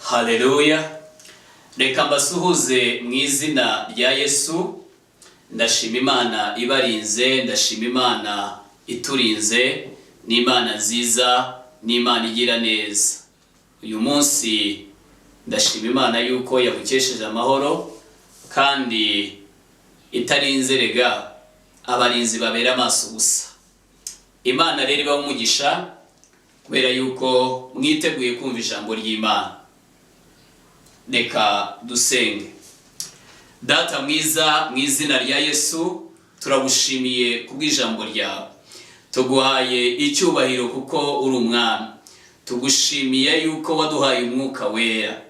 Haleluya! Reka mbasuhuze mu izina rya Yesu. Ndashima Imana ibarinze, ndashima Imana iturinze. Ni Imana nziza, ni Imana igira neza. Uyu munsi ndashima Imana yuko yagukesheje amahoro kandi itarinze. Rega abarinzi babera amaso gusa. Imana rero ibaha umugisha kubera yuko mwiteguye kumva ijambo ry'Imana. Reka dusenge. Data mwiza, mu izina rya Yesu turagushimiye kubw'ijambo ryawe. Tuguhaye icyubahiro kuko uri umwami. Tugushimiye yuko waduhaye Umwuka Wera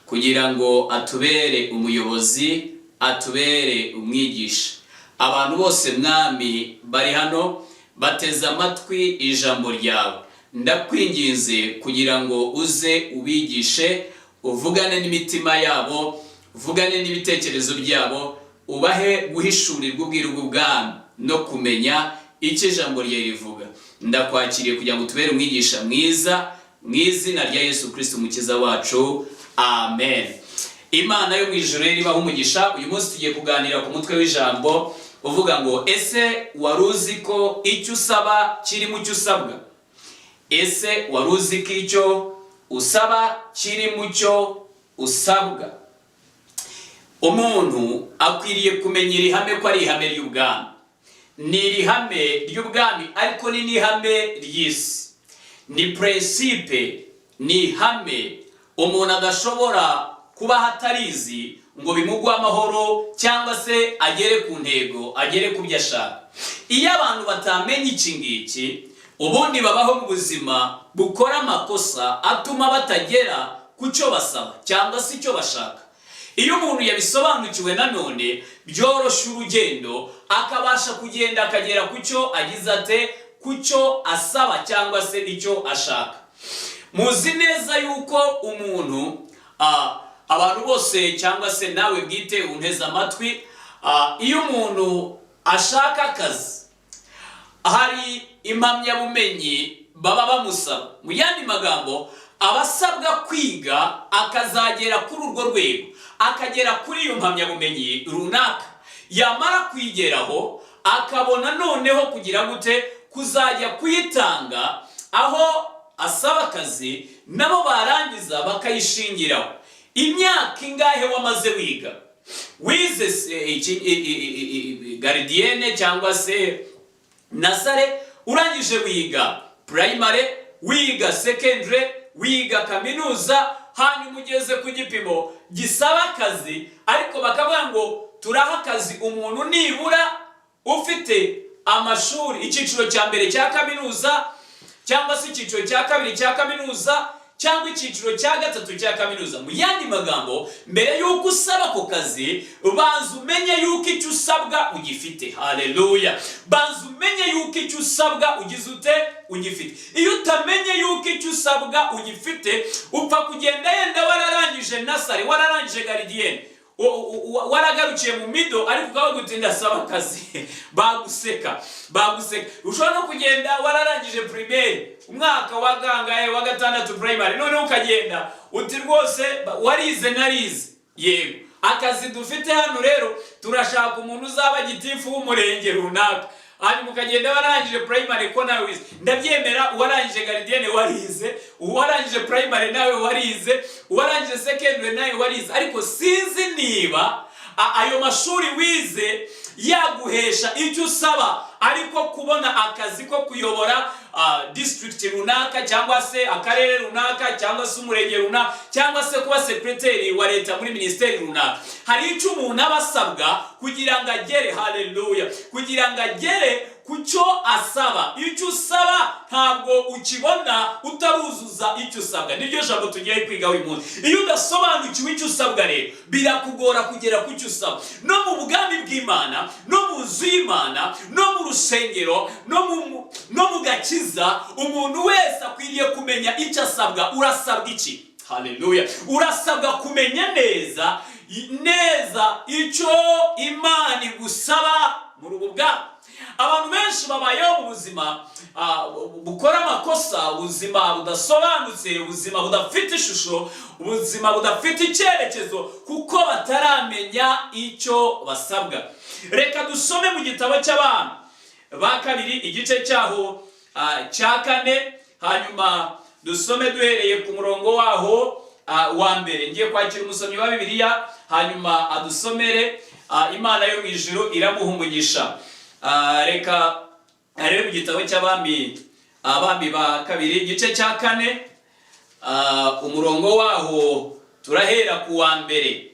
kugira ngo atubere umuyobozi, atubere umwigisha. Abantu bose, Mwami, bari hano bateze amatwi ijambo ryawe, ndakwinginze kugira ngo uze ubigishe, uvugane n'imitima yabo, uvugane n'ibitekerezo byabo, ubahe guhishurirwa ubwiru bw'ubwami no kumenya icyo ijambo rye rivuga. Ndakwakiriye kugira ngo utubere umwigisha mwiza, mu izina rya Yesu Kirisiti Umukiza wacu, amen. Imana yo mu ijuru rero ibaha umugisha. Uyu munsi tugiye kuganira ku mutwe w'ijambo uvuga ngo: "Ese wari uzi ko icyo usaba kiri mu cyo usabwa?" Ese wari uzi ko icyo usaba kiri mu cyo usabwa? Umuntu akwiriye kumenya iri hame, ko ari ihame ry'ubwami. Ni iri hame ry'ubwami, ariko ni n'ihame ry'isi. Ni principe, ni ihame umuntu adashobora kuba atarizi ngo bimugwe amahoro cyangwa se agere ku ntego, agere ku byo ashaka. Iyo abantu batamenye iki ngiki, ubundi babaho mu buzima bukora amakosa atuma batagera ku cyo basaba cyangwa se icyo bashaka. Iyo umuntu yabisobanukiwe nanone, byoroshya urugendo, akabasha kugenda akagera ku cyo agize ate, ku cyo asaba cyangwa se icyo ashaka. Muzi neza yuko umuntu, abantu bose cyangwa se nawe bwite unteze amatwi, iyo umuntu ashaka akazi, hari impamyabumenyi baba bamusaba. Mu yandi magambo, aba asabwa kwiga akazagera kuri urwo rwego, akagera kuri iyo mpamyabumenyi runaka. Yamara kuyigeraho, akabona noneho kugira gute? Kuzajya kuyitanga aho asaba akazi, nabo barangiza bakayishingiraho. Imyaka ingahe wamaze wiga? Wize gardienne cyangwa se nursery, urangije wiga primary, wiga secondary, wiga kaminuza, hanyuma ugeze ku gipimo gisaba akazi, ariko bakavuga ngo turaha akazi umuntu nibura ufite amashuri icyiciro cya mbere cya kaminuza, cyangwa se icyiciro cya kabiri cya kaminuza, cyangwa icyiciro cya gatatu cya kaminuza. Mu yandi magambo, mbere y'uko usaba ako kazi, banza umenye yuko icyo usabwa ugifite. Haleluya! Banza umenye yuko icyo usabwa ugize ute? Ugifite. Iyo utamenye yuko icyo usabwa ugifite, upfa kugenda yenda wararangije nursery, wararangije gardienne, waragarukiye mu middle, ariko ukavuga uti: "Ndasaba akazi." Baguseka, baguseka. Ushobora no kugenda wararangije primaire, umwaka wa gangahe? Wa gatandatu primary, noneho ukagenda uti: "Rwose warize?" "Narize." "Yego, akazi dufite hano rero, turashaka umuntu uzaba gitifu w'umurenge runaka." Hanyuma ukagenda warangije primary, ko nawe wize. Ndabyemera, uwarangije gardienne warize, uwarangije primary nawe warize, uwarangije secondary nawe warize, ariko sinzi niba ayo mashuri wize yaguhesha icyo usaba, ariko kubona akazi ko kuyobora district runaka, cyangwa se akarere runaka, cyangwa se umurenge runaka, cyangwa se kuba secretary wa leta muri minisiteri runaka. Hari icyo umuntu aba asabwa kugira ngo agere, haleluya, kugira ngo agere ku cyo asaba. Icyo usaba ntabwo ukibona utaruzuza icyo usabwa. Niryo jambo tugiye kwiga uyu munsi. Iyo udasobanukiwe icyo usabwa rero, birakugora kugera ku cyo usaba. No mu bwami bw'Imana, no mu nzu y'Imana, no mu rusengero, no mu gakiza, umuntu wese akwiriye kumenya icyo asabwa. Urasabwa iki? Haleluya! Urasabwa kumenya neza neza icyo Imana igusaba muri ubu bwami. Abantu benshi babayeho mu buzima bukora amakosa, ubuzima budasobanutse, ubuzima budafite ishusho, ubuzima budafite icyerekezo, kuko bataramenya icyo basabwa. Reka dusome mu gitabo cy'Abami ba Kabiri, igice cyaho cya kane, hanyuma dusome duhereye ku murongo waho wa mbere. Ngiye kwakira umusomyi wa Bibiliya, hanyuma adusomere. Imana yo mu ijuru iramuha umugisha. Reka arebe mu gitabo cy'Abami, Abami ba Kabiri, igice cya kane, umurongo waho turahera ku wa mbere.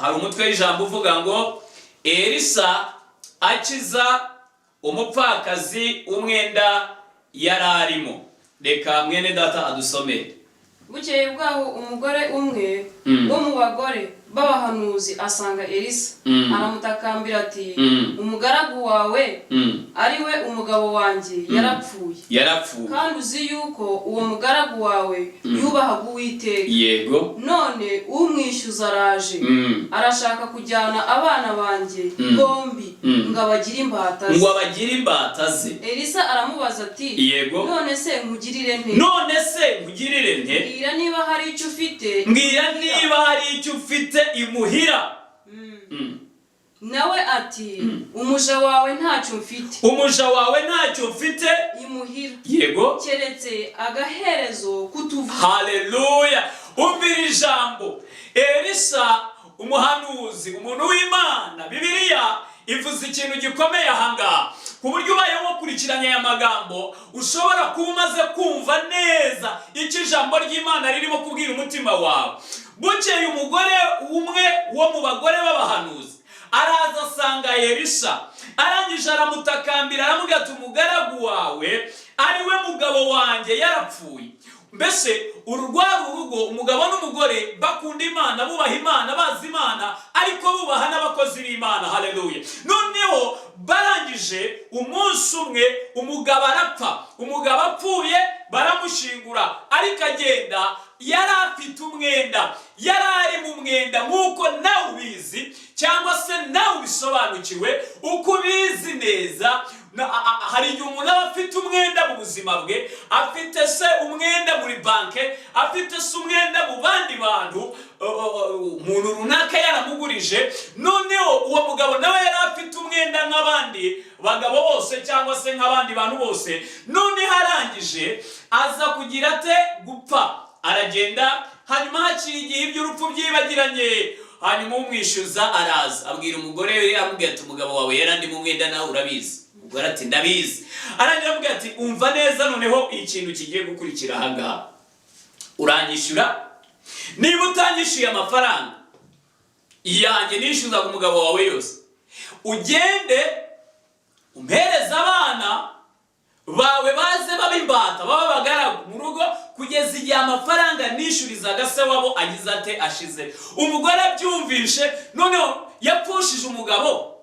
Hari umutwe w'ijambo uvuga ngo "Elisa akiza umupfakazi umwenda yari arimo". Reka mwene data adusomere. Bukeye bwaho, umugore umwe wo mu bagore b'abahanuzi asanga Elisa, aramutakambira ati: "Umugaragu wawe, ari we umugabo wanjye, yarapfuye, Yarapfuye. kandi uzi yuko uwo mugaragu wawe yubahaga Uwiteka. None umwishyuza araje, arashaka kujyana abana banjye bombi ngo abagire imbata ze." Ngo abagire imbata ze. Elisa aramubaza ati: "None se nkugirire nte?" "None se nkugirire nte?" "Mbwira niba hari icyo ufite." "Mbwira niba hari icyo ufite imuhira." Nawe ati: "Umuja wawe ntacyo mfite." "Umuja wawe ntacyo mfite." "Imuhira, keretse agaherezo k'utuvuta." Haleluya! Umvira ijambo Elisa umuhanuzi, umuntu w'Imana. Bibiliya ivuze ikintu gikomeye ahangaha, ku buryo ubaye wakurikiranye aya magambo ushobora kuba umaze kumva neza icyo ijambo ry'Imana ririmo kubwira umutima wawe. Bukeye, umugore umwe wo mu bagore b'abahanuzi araza asanga Elisa, arangije aramutakambira, aramubwira ati: "Umugaragu wawe, ari we mugabo wanjye, yarapfuye." Mbese uru rwari urugo, umugabo n'umugore bakunda Imana, bubaha Imana, bazi Imana, ariko bubaha n'abakozi b'Imana. Haleluya! Noneho barangije, umunsi umwe umugabo arapfa. Umugabo apfuye baramushingura, ariko agenda yari afite umwenda, yari ari mu mwenda, nk'uko nawe ubizi cyangwa se nawe ubisobanukiwe, uko ubizi neza. Hari igihe umuntu aba afite umwenda mu buzima bwe, afite se umwenda muri banke, afite se umwenda mu bandi bantu, umuntu runaka yaramugurije. Noneho uwo mugabo nawe yari afite umwenda nk'abandi bagabo bose cyangwa se nk'abandi bantu bose. Noneho arangije aza kugira ate? Gupfa, aragenda. Hanyuma haciye igihe, iby'urupfu byibagiranye, hanyuma umwishyuza araza abwira umugore we, amubwira ati: "Umugabo wawe yarandi mu mwenda, nawe urabizi." Umugore ati: "Ndabizi." Arangira amubwira ati: "Umva neza, noneho ikintu kigiye gukurikira ahangaha, uranyishyura. Niba utanyishyuye amafaranga yanjye nishyuzaga umugabo wawe yose, ugende umpereze abana bawe baze baba imbata, baba abagaragu mu rugo kugeza igihe amafaranga nishyurizaga se wabo agize ate? Ashize." Umugore abyumvishe, noneho yapfushije umugabo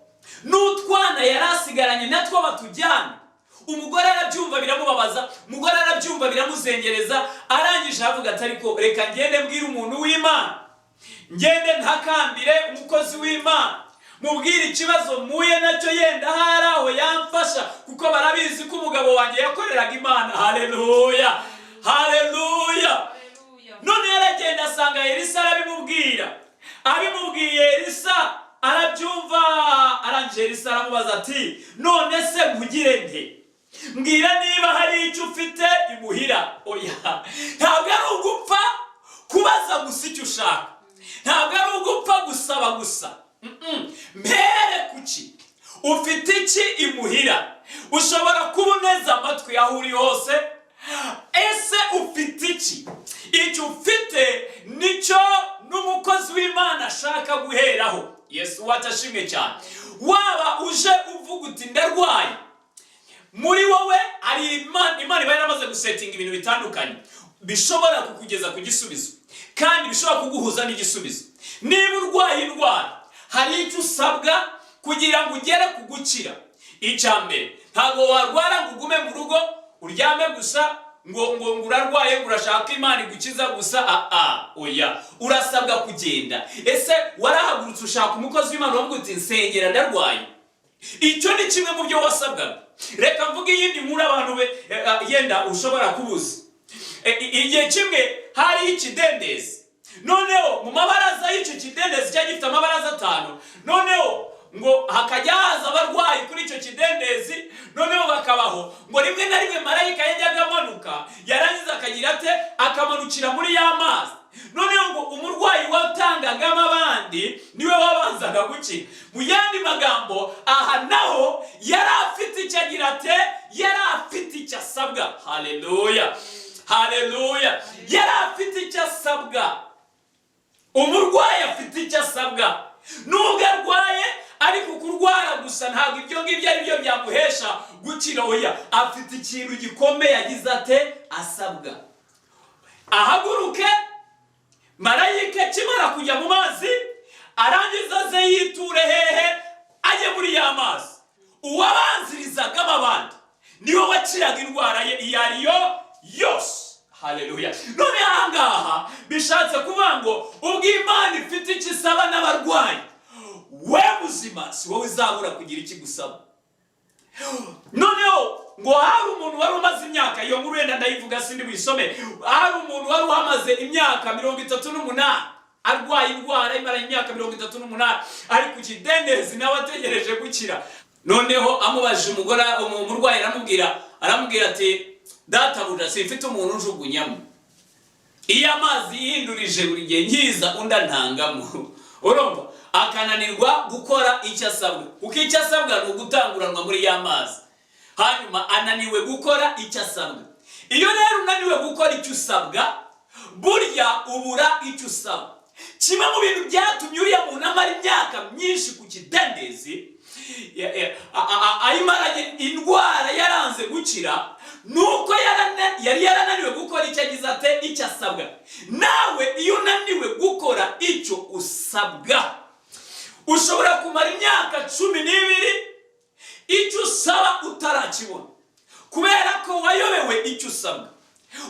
n'utwana yari asigaranye natwo batujyana. Umugore arabyumva biramubabaza, umugore arabyumva biramuzengereza. Arangije avuga ati: "Ariko reka ngende mbwire umuntu w'Imana, ngende ntakambire umukozi w'Imana, mubwire ikibazo mpuye nacyo, yenda ahari aho yamfasha, kuko barabizi ko umugabo wanjye yakoreraga Imana." Haleluya, haleluya! Haleluya. None yaragenda asanga Elisa, arabimubwira. Abimubwiye, Elisa arabyumva. Arangije Elisa aramubaza ati: "None se nkugire nte? Mbwira niba hari icyo ufite imuhira." Oya, ntabwo ari ugupfa kubaza gusa icyo ushaka, ntabwo ari ugupfa gusaba gusa. Mpere kuki? Ufite iki imuhira? Ushobora kuba uneze amatwi aho uri hose. Ese ufite iki? Icyo ufite nicyo n'umukozi w'Imana ashaka guheraho. Yesu wacu ashimwe cyane. Waba uje uvuga uti: "Ndarwaye", muri wowe hari Imana. Imana iba yaramaze gusettinga ibintu bitandukanye bishobora kukugeza ku gisubizo kandi bishobora kuguhuza n'igisubizo. Niba urwaye indwara, hari icyo usabwa kugira ngo ugere ku gukira. Icya mbere, ntabwo warwara ngo ugume mu rugo uryame gusa ngo urarwaye, ngo urashaka Imana igukiza gusa. Aa, oya, urasabwa kugenda. Ese warahagurutse ushaka umukozi w'Imana, uramubwira uti: "Nsengera, ndarwaye"? Icyo ni kimwe mu byo wasabwaga. Reka mvuge iyindi nkuru abantu be yenda ushobora kubuza. Igihe kimwe hariho ikidendezi, noneho mu mabaraza y'icyo kidendezi, cyari gifite amabaraza 5, noneho ngo hakajya haza abarwayi kuri icyo kidendezi, noneho bakabaho. Ngo rimwe na rimwe marayika yajyaga amanuka, yarangiza akagira ate? Akamanukira muri ya mazi. Noneho ngo umurwayi watangagamo abandi niwe wabanzaga gukira. Mu yandi magambo, aha naho yari afite icyo agira ate? Yari afite icyo asabwa. Haleluya, haleluya! Yari afite icyo asabwa. Umurwayi afite icyo asabwa nubwo arwaye, ariko kurwara gusa ntabwo ibyo ngibyo ari byo byamuhesha gukira. Oya, afite ikintu gikomeye agize ate? Asabwa. Ahaguruke, marayika akimara kujya mu mazi, arangiza aze yiture hehe? Ajye muri ya mazi. Uwabanzirizagamo abandi niwe wakiraga indwara ye iyo ari yo yose. Haleluya! None ahangaha bishatse kuvuga ngo ubwo Imana ifite icyo isaba n'abarwayi, we muzima si wowe izabura kugira icyo igusaba. Noneho ngo hari umuntu wari umaze imyaka, iyo nkuru wenda ndayivuga sindi buyisome, hari umuntu wari uhamaze imyaka 38 arwaye indwara imaranye imyaka 38, ari ku kidendezi nawe ategereje gukira. Noneho amubajije umugore, umurwayi aramubwira ati: "Databuja, simfite umuntu unjugunyamo. Iyo amazi yihindurije, buri gihe nkiza undi antangamo." Urumva akananirwa gukora icyo asabwa, kuko icyo asabwa ni ugutanguranwa muri ya mazi, hanyuma ananiwe gukora icyo asabwa. Iyo rero unaniwe gukora icyo usabwa, burya ubura icyo usaba. Kimwe mu bintu byatumye uriya muntu amara imyaka myinshi ku kidendezi, ayimaranye indwara yaranze gukira, nuko yari yarananiwe gukora icyo agize ate? Icyo asabwa. Nawe iyo unaniwe gukora icyo usabwa, ushobora kumara imyaka 12 icyo usaba utarakibona, kubera ko wayobewe icyo usabwa.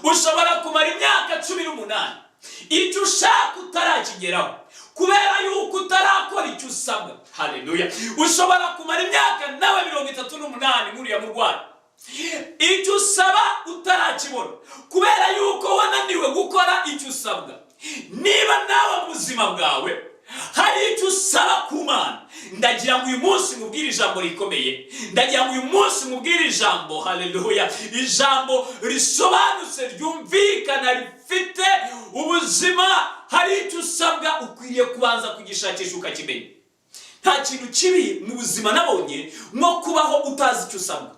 Ushobora kumara imyaka 18 icyo ushaka utarakigeraho, kubera yuko utarakora icyo usabwa. Haleluya! Ushobora kumara imyaka nawe 38 nk'uriya murwayi, icyo usaba utarakibona, kubera yuko wananiwe gukora icyo usabwa. Niba nawe mu buzima bwawe hari icyo usaba ku Mana, ndagira ngo uyu munsi mubwire ijambo rikomeye. Ndagira ngo uyu munsi mubwire ijambo, haleluya, ijambo risobanutse, ryumvikana, rifite ubuzima. Hari icyo usabwa, ukwiriye kubanza kugishakisha ukakimenya. Nta kintu kibi mu buzima nabonye nko kubaho utazi icyo usabwa.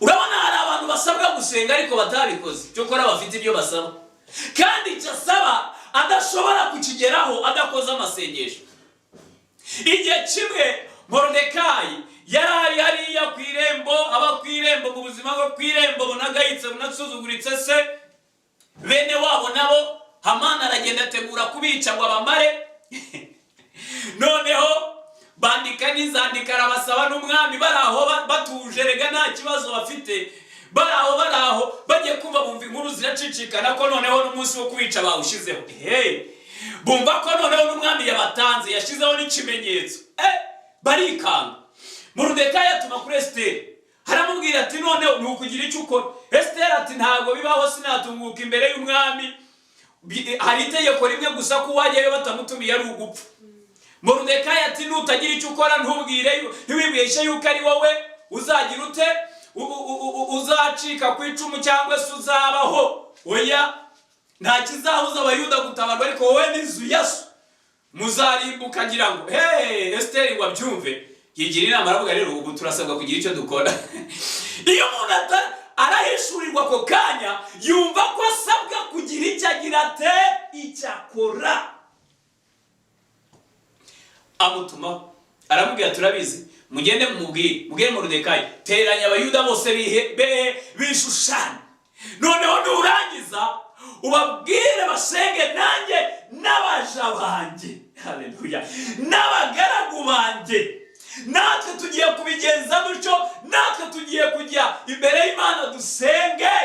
Urabona hari abantu basabwa gusenga ariko batabikoze, cyokora bafite ibyo basaba, kandi icyo asaba adashobora kukigeraho adakoze amasengesho. Igihe kimwe Morodekayi yari ari hariya ku irembo, aba ku irembo mu buzima bwo ku irembo bunagayitse, bunasuzuguritse se. Bene wabo nabo Hamani aragenda ategura kubica ngo abamare. Noneho bandika n'inzandiko, arabasaba n'umwami. Bari aho batuje, rega nta kibazo bafite, bari aho, bari aho, bagiye kumva bumva inkuru ziracicikana ko noneho n'umunsi wo kubica bawushyizeho. Hey! Bumva ko noneho n'umwami yabatanze, yashyizeho n'ikimenyetso. Barikanga. Moridekayi atuma kuri Esiteri, aramubwira ati: "Noneho ni ukugira icyo ukora." Esiteri ati: "Ntabwo bibaho, sinatunguka imbere y'umwami. Hari itegeko rimwe gusa ko uwajyayo batamutumiye ari ugupfa." Moridekayi ati: "Nutagira icyo ukora, ntubwire, ntiwibweshe yuko ari wowe uzagira ute, uzacika ku icumu cyangwa se uzabaho, oya, nta kizahuza Abayuda gutabarwa, ariko wowe n'inzu ya so muzarimbuka." Ngira ngo hey, Esiteri ngo abyumve, yigira inama, aravuga: "Rero ubu turasabwa kugira icyo dukora." Iyo umuntu arahishurirwa ako kanya, yumva ko asabwa kugira icyo agira ate? Icyo akora. Amutumaho, aramubwira: "Turabizi, mugende mumubwire, mubwire Moridekayi: teranya Abayuda bose bihe behe bishushanya, noneho nurangiza ubabwire basenge, nanjye n'abaja banjye, haleluya, n'abagaragu banjye, natwe tugiye kubigenza dutyo, natwe tugiye kujya imbere y'Imana dusenge."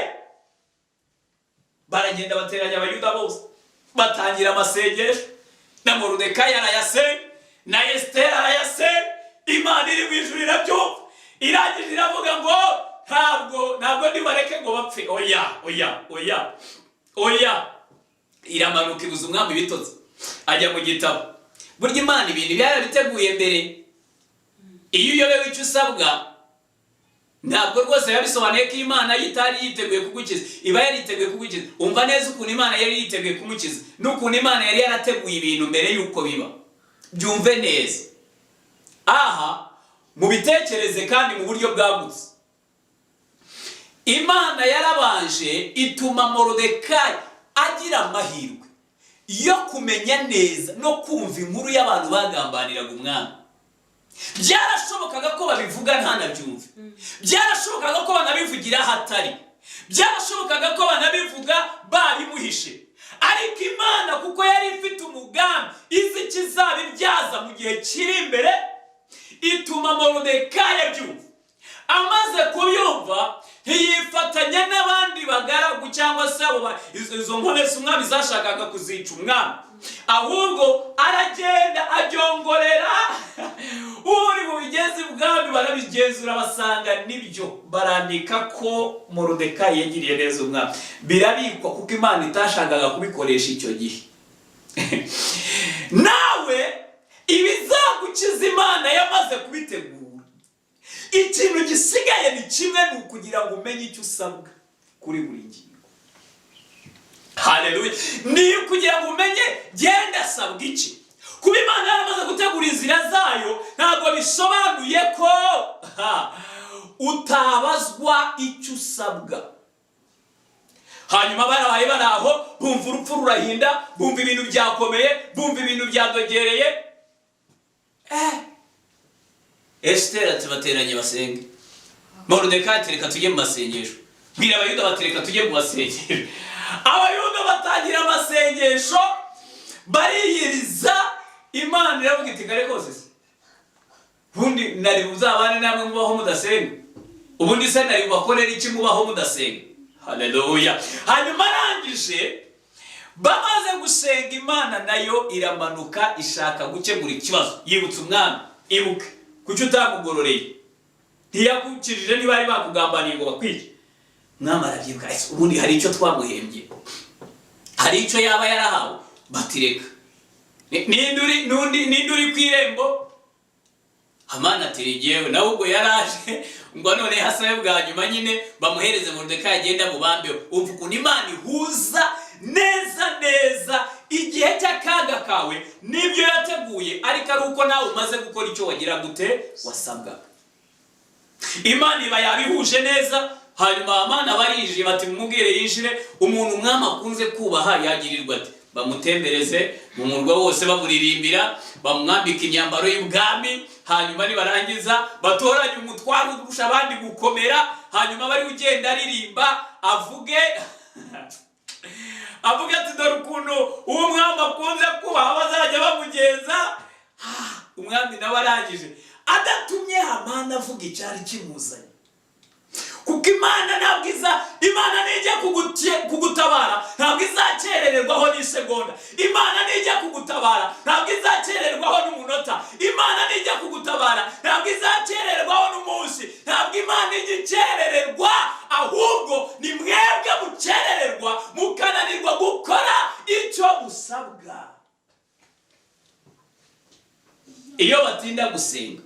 Baragenda bateranya Abayuda bose, batangira amasengesho, na Moridekayi arayasenga, na Esiteri arayasenga. Imana iri mu ijuru irabyumva, irangije iravuga ngo ntabwo nibareke ngo bapfe. Oya, oya, oya, oya. Iramanuka, ibuza umwami ibitotsi, ajya mu gitabo. Burya Imana ibintu iba yarabiteguye mbere. Iyo uyobewe icyo usabwa, ntabwo rwose biba bisobanuye ko Imana yo itari yiteguye kugukiza. Iba yariteguye kugukiza. Umva neza ukuntu Imana yari yiteguye kumukiza n'ukuntu Imana yari yarateguye ibintu mbere y'uko biba. Byumve neza aha, mubitekereze kandi mu buryo bwagutse. Imana yarabanje ituma Morodekayi agira amahirwe yo kumenya neza no kumva inkuru y'abantu bagambaniraga umwami. Byarashobokaga ko babivuga ntanabyumve, byarashobokaga ko banabivugira ahatari, byarashobokaga ko banabivuga babimuhishe. Ariko Imana, kuko yari ifite umugambi, izi ikizabibyaza mu gihe kiri imbere, ituma Morodekayi abyumva. Amaze kubyumva, ntiyifatanya n'abandi bagaragu cyangwa se abo izo nkone z'umwami zashakaga kuzica umwami, ahubwo aragenda abyongorera uri bubigeze ibwami. Barabigenzura, basanga nibyo, barandika ko Morodekayi yagiriye neza umwami. Birabikwa kuko Imana itashakaga kubikoresha icyo gihe. Nawe ibizagukiza Imana yamaze kubitegura. Ikintu gisigaye ni kimwe, ni ukugira ngo umenye icyo usabwa kuri buri ngingo. Haleluya! Ni ukugira ngo umenye genda asabwa iki. Kuba Imana yaramaze gutegura inzira zayo ntabwo bisobanuye ko utabazwa icyo usabwa. Hanyuma barabaye bari aho, bumva urupfu rurahinda, bumva ibintu byakomeye, bumva ibintu byadogereye. Esiteri ati: "Bateranye basenge." Moridekayi ati: "Reka tujye mu masengesho." Bwira Abayuda bati: "Reka tujye mu masengesho." Abayuda batangira amasengesho, bariyiriza. Imana iravuga iti: "Kare kose se ubundi nari buzabane namwe mubaho mudasenga? Ubundi se nari bubakorere iki mubaho mudasenga?" Haleluya! Hanyuma arangije, bamaze gusenga, Imana nayo iramanuka, ishaka gukemura ikibazo. Yibutsa umwami: "Ibuke, kuki utamugororeye? Ntiyakukijije? Niba bari bakugambaniye ngo bakwice." Umwami arabyibuka: "Ese ubundi hari icyo twamuhembye? Hari icyo yaba yarahawe?" Batireka ninde uri ku irembo? Hamani ati: "Yewe." Nawe ubwo yaraje ngo none hasabe bwa nyuma nyine bamuhereze Moridekayi agenda mubambeho. Umva ukuntu Imana ihuza neza neza igihe cy'akaga kawe n'ibyo yateguye, ariko ari uko nawe umaze gukora icyo wagira gute wasabwaga. Imana iba yabihuje neza. Hanyuma Hamani abarinjiye, bati: "Mumubwire yinjire. Umuntu umwami akunze kubaha yagirirwa ati bamutembereze mu murwa wose, bamuririmbira, bamwambika imyambaro y'ubwami. Hanyuma nibarangiza batoranye umutwaro urusha abandi gukomera, hanyuma bari ugenda aririmba, avuge ati: 'Dore ukuntu uwo mwami akunze kubaha bazajya bamugenza.'" Umwami nawe arangije adatumye Hamani avuga icyari kimuzanye, kuko Imana ntabwo iza, Imana nijya kugutabara ntabwo izakerererwaho n'isegonda. Imana nijya kugutabara ntabwo izakererwaho n'umunota. Imana nijya kugutabara ntabwo izakererwaho n'umunsi. Ntabwo Imana ijya ikerererwa, ahubwo ni mwebwe mukerererwa, mukananirwa gukora icyo musabwa. Iyo batinda gusenga,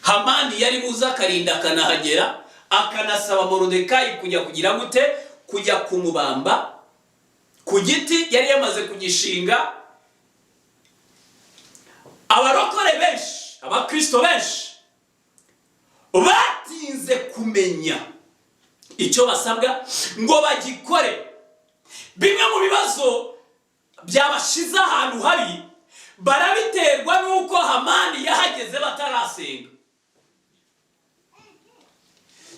Hamani yari buze akarinda akanahagera, akanasaba Morodekayi kujya kugira gute? Kujya kumubamba ku giti yari yamaze kugishinga. Abarokore benshi, abakristo benshi batinze kumenya icyo basabwa ngo bagikore. Bimwe mu bibazo byabashize ahantu habi barabiterwa n'uko Hamani yahageze batarasenga.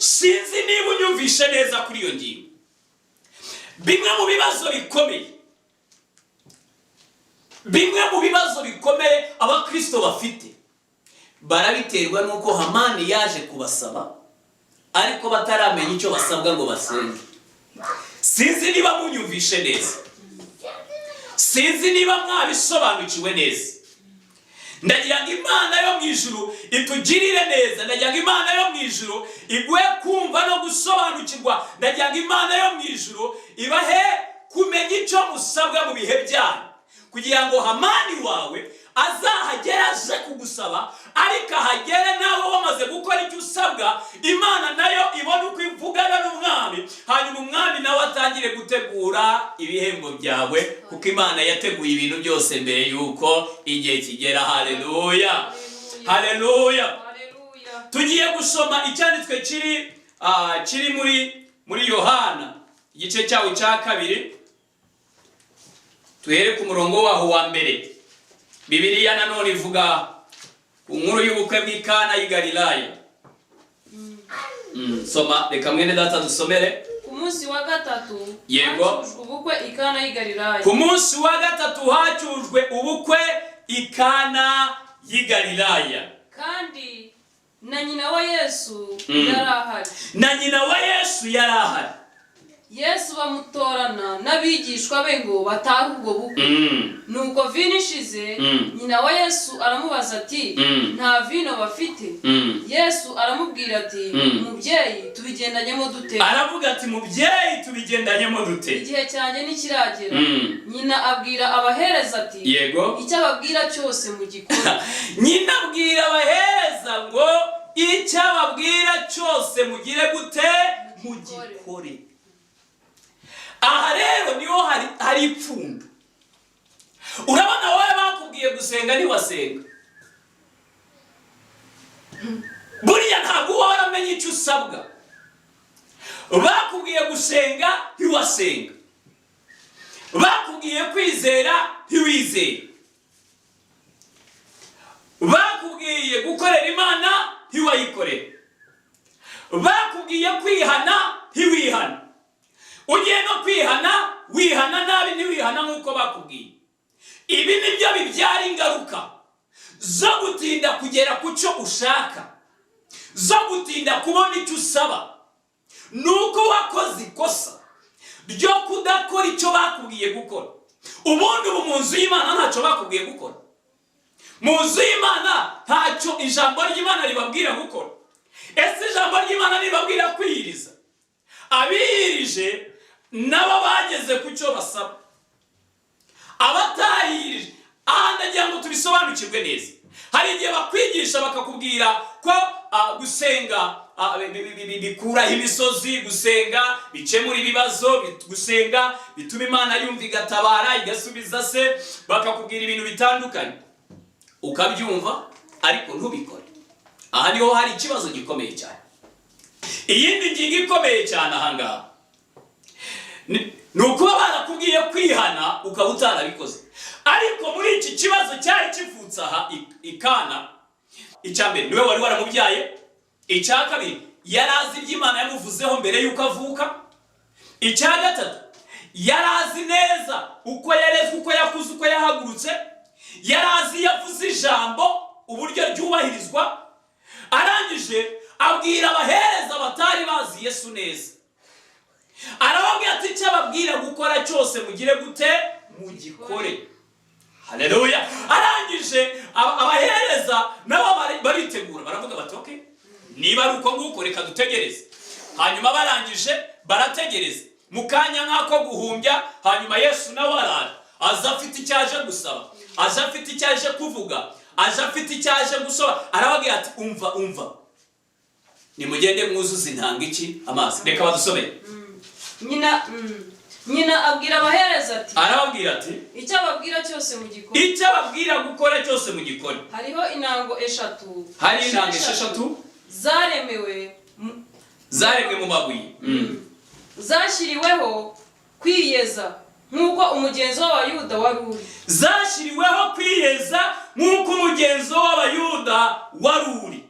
Sinzi niba unyumvishe neza kuri iyo ngingo. Bimwe mu bibazo bikomeye, bimwe mu bibazo bikomeye abakristo bafite barabiterwa n'uko Hamani yaje kubasaba ariko bataramenya icyo basabwa ngo basenge. Sinzi niba munyumvishe neza, sinzi niba mwabisobanukiwe neza. Ndagira ngo Imana yo mu ijuru itugirire neza. Ndagira ngo Imana yo mu ijuru iguhe kumva no gusobanukirwa. Ndagira ngo Imana yo mu ijuru ibahe kumenya icyo musabwa mu bihe byanyu, kugira ngo Hamani wawe azahagere aje kugusaba, ariko ahagere nawe wamaze gukora icyo usabwa. Imana nayo ibone uko ivugana n'umwami, hanyuma umwami nawe atangire gutegura ibihembo byawe, kuko Imana yateguye ibintu byose mbere y'uko igihe kigera. Haleluya, haleluya! Tugiye gusoma icyanditswe kiri muri Yohana, igice cyawo cya 2, tuhere ku murongo waho wa 1. Bibiliya nanone ivuga ku nkuru y'ubukwe bw'Ikana y'i Galilaya. Soma, reka mwene data dusomere. Ku munsi wa gatatu hacyujwe ubukwe i Kana y'i Galilaya. Ku munsi wa gatatu hacyujwe ubukwe i Kana y'i Galilaya. Kandi na nyina wa Yesu yari ahari. Na nyina wa Yesu yari ahari. Yesu bamutorana n'abigishwa be ngo batahe ubwo bukwe. Nuko vino ishize, nyina wa Yesu aramubaza ati: "Nta vino bafite." Yesu aramubwira ati: "Mubyeyi, tubigendanyemo dute?" Aravuga ati: "Mubyeyi, tubigendanyemo dute?" "Igihe cyanjye ntikiragera." Nyina abwira abahereza ati: "Icyo ababwira cyose mugikore." Nyina abwira abahereza ngo: "Icyo ababwira cyose mugire gute? Mugikore." Aha rero niho hari ipfundo. Urabona, wowe bakubwiye gusenga ntiwasenga. Buriya ntabwo uba waramenye icyo usabwa. Bakubwiye gusenga ntiwasenga, bakubwiye kwizera ntiwizere, bakubwiye gukorera Imana ntiwayikorera, bakubwiye kwihana ntiwihana. Ugiye no kwihana, wihana nabi, ntiwihana nk'uko bakubwiye. Ibi nibyo bibyara ingaruka zo gutinda kugera ku cyo ushaka, zo gutinda kubona icyo usaba. Ni uko wakoze ikosa ryo kudakora icyo bakubwiye gukora. Ubundi ubu mu nzu y'Imana ntacyo bakubwiye gukora. Mu nzu y'Imana ntacyo ijambo ry'Imana ribabwira gukora. Ese ijambo ry'Imana ribabwira kwiyiriza? Abiyirije nabo bageze ku cyo basaba. Abatayirije, aha ndagira ngo tubisobanukirwe neza. Hari igihe bakwigisha bakakubwira ko gusenga bikuraho imisozi, gusenga bikemura ibibazo, gusenga bituma Imana yumva igatabara igasubiza se, bakakubwira ibintu bitandukanye ukabyumva ariko ntubikore. Aha niho hari ikibazo gikomeye cyane. Iyindi ngingo ikomeye cyane ahangaha ni ukuba barakubwiye kwihana ukaba utarabikoze. Ariko muri iki kibazo cyari kivutse aha Ikana, icya mbere niwe wari waramubyaye, icya kabiri yari azi ibyo Imana yamuvuzeho mbere y'uko avuka, icya gatatu yari azi neza uko yarezwe, uko yakuze, uko yahagurutse, yari azi yavuze ijambo uburyo ryubahirizwa. Arangije abwira abahereza batari bazi Yesu neza, arababwira ati: "Icyo ababwira gukora cyose mugire gute? Mugikore." Haleluya! Arangije abahereza nabo baritegura, baravuga bati: "Okay, niba ari uko nguko, reka dutegereze." Hanyuma barangije barategereza mu kanya nk'ako guhumbya, hanyuma Yesu nawe araje, aza afite icyo aje gusaba, aje afite icyo aje kuvuga, aje afite icyo aje gusaba. Arababwira ati: "Umva, umva, nimugende mwuzuze intanga iki? Amazi." Reka badusomere. Nyina abwira abahereza ati: Arababwira ati: "Icyo ababwira cyose mugikore." "Icyo ababwira gukora cyose mugikore." Hariho intango eshatu Hari intango 6 zaremewe zaremwe mu mabuye. Zashyiriweho kwiyeza nk'uko umugenzo w'Abayuda wari uri. Zashyiriweho kwiyeza nk'uko umugenzo w'Abayuda wari uri.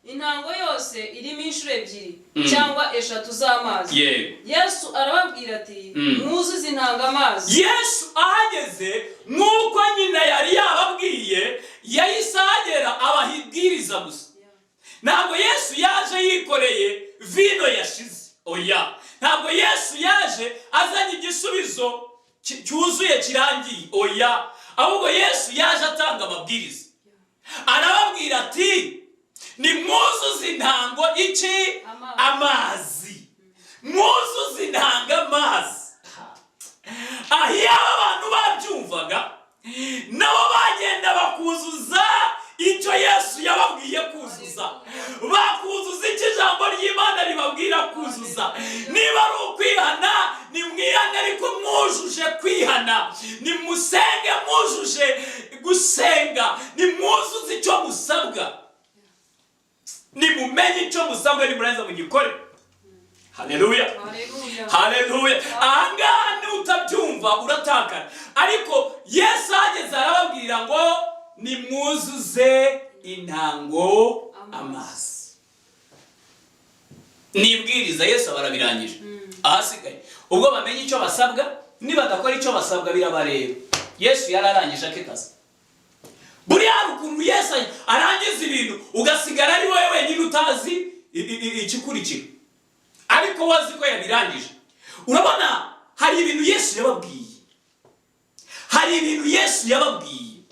Intango yose irimo inshuro 2 cyangwa 3 z'amazi. Yesu arababwira ati: "Mwuzuze intango amazi." Yesu ahageze, nk'uko nyina yari yababwiye, yahise ahagera abahibwiriza gusa. Ntabwo Yesu yaje yikoreye vino yashize, oya. Ntabwo Yesu yaje azanye igisubizo cyuzuye kirangiye, oya. Ahubwo Yesu yaje atanga amabwiriza. Arababwira ati: "Nimwuzuze intango iki?" Amazi. Amazi. Mwuzuze intango amazi. Aho iyo aba bantu babyumvaga, nabo bagenda bakuzuza icyo Yesu yababwiye kuzuza, bakuzuza icyo ijambo ry'Imana ribabwira kuzuza. Niba ari ukwihana, nimwihane ariko mwujuje kwihana. Nimusenge mwujuje gusenga. Nimwuzuze icyo musabwa, nimumenye icyo musabwa, nimurangiza mugikore. Haleluya! Haleluya. Haleluya! Ahangaha nutabyumva uratakara, ariko Yesu ahageze arababwira ngo: "Nimwuzuze intango amazi." Nibwiriza Yesu aba arabirangije. Ahasigaye ubwo bamenye icyo basabwa, nibadakora icyo basabwa birabareba. Yesu yari arangije ake kazi. Buriya hari ukuntu Yesu arangiza ibintu, ugasigara ari wowe wenyine utazi ikikurikira, ariko wazi ko yabirangije. Urabona, hari ibintu Yesu yababwiye, hari ibintu Yesu yababwiye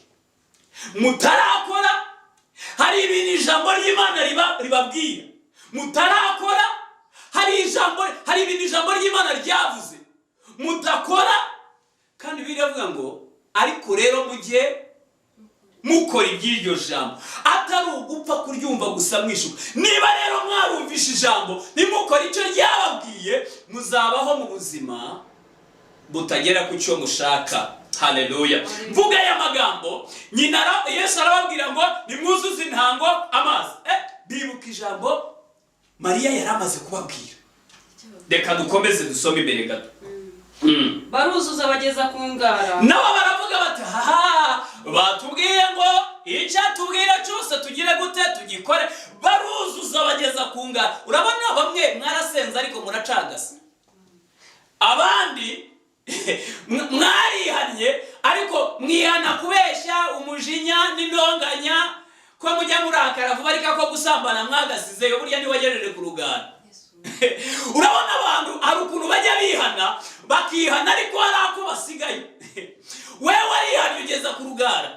mutarakora, hari ibintu ijambo ry'Imana ribabwira mutarakora, hari ibintu ijambo ry'Imana ryavuze mudakora. Kandi biravuga ngo: "Ariko rero mujye mukora iby'iryo jambo," atari ugupfa kuryumva gusa mwishuka. Niba rero mwarumvishe ijambo ntimukore icyo ryababwiye, muzabaho mu buzima butagera ku cyo mushaka. Haleluya! Mvuga aya magambo nyina, Yesu arababwira ngo: "Nimwuzuze intango amazi." Bibuka ijambo Mariya yari amaze kubabwira. Reka dukomeze dusome imbere gato. Baruzuza bageza ku ngara. Nabo baravuga bati: "Haha, batubwiye ngo icyo atubwira cyose tugire gute? Tugikore." Baruzuza bageza ku ngara. Urabona, bamwe mwarasenze ariko muracagase, abandi mwarihannye ariko mwihana kubeshya, umujinya n'intonganya, ko mujya murakara vuba, ariko ko gusambana mwagasizeyo. Burya ntiwagejeje ku rugara. Urabona, abantu hari ukuntu bajya bihana, bakihana ariko hari ako basigaye. Wewe warihannye ugeza ku rugara